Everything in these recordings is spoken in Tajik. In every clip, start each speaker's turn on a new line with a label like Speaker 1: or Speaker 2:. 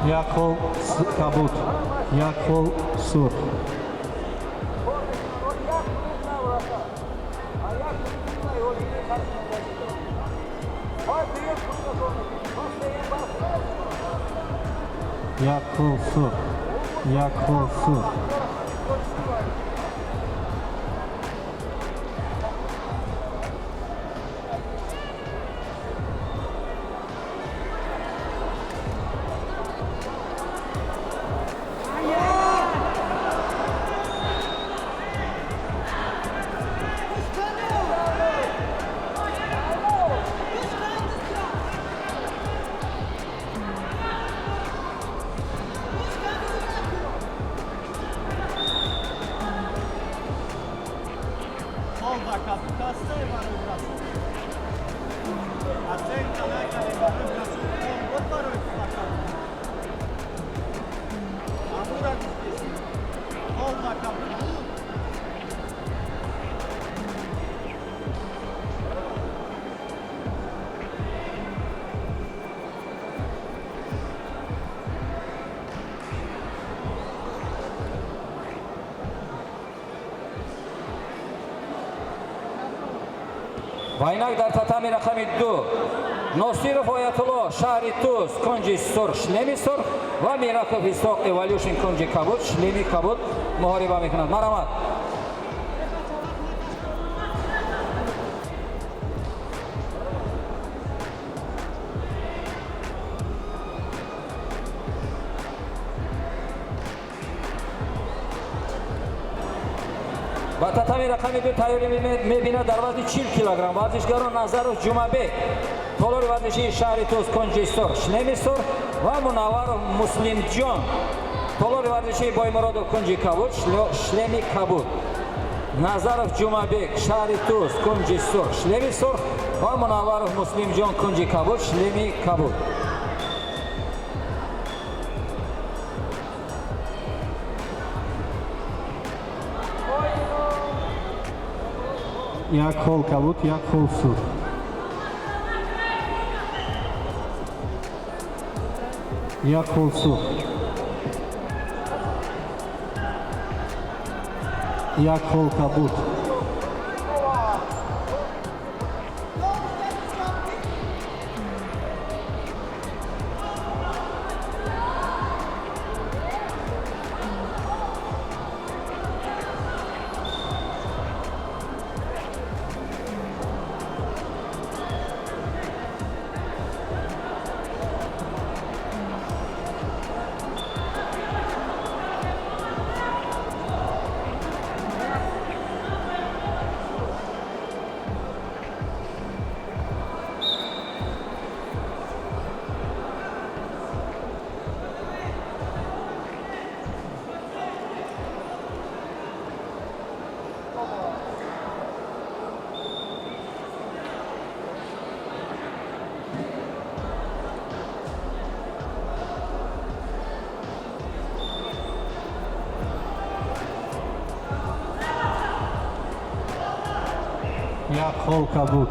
Speaker 1: Як хол кабуд, як хол сурх. Як хол сурх, як хол сурх.
Speaker 2: Ва инак дар татами рақами 2 Носиров Оятулло, шаҳри Тус, кунҷи сурх, шлеми сурх, ва Мираков Исоқ Эволюшн, кунҷи кабуд, шлеми кабуд муҳориба мекунад. Марҳамат. Ба татами рақами 2 тайёрӣ мебинад дар вазни 40 килограмм варзишгарон Назаров Ҷумабек, толори варзишии шаҳри Тус, кунҷи сурх, шлеми сурх, ва Мунавваров Муслимҷон, толори варзишии Боймуродов, кунҷи кабуд, шлеми кабуд. Назаров Ҷумабек, шаҳри Тус, кунҷи сурх, шлеми сурх, ва Мунавваров Муслимҷон, кунҷи кабуд, шлеми кабуд.
Speaker 1: Як хол кабуд, як хол сурх. Як хол сурх, як хол кабуд. Як хол кабуд.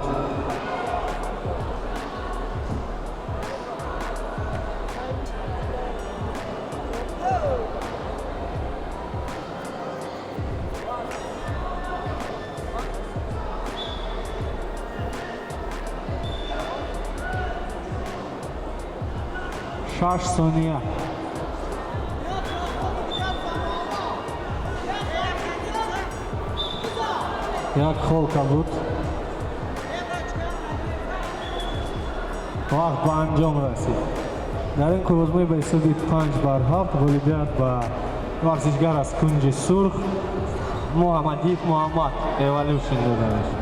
Speaker 1: 6 сония. Як хол кабуд. Вақт ба анҷом расид. Дар ин қуръозмоӣ ба ҳисоби 5 бар 7 ғолибият ба варзишгар аз кунҷи сурх Муҳаммадиев Муҳаммад Эволюшн дода мешавад.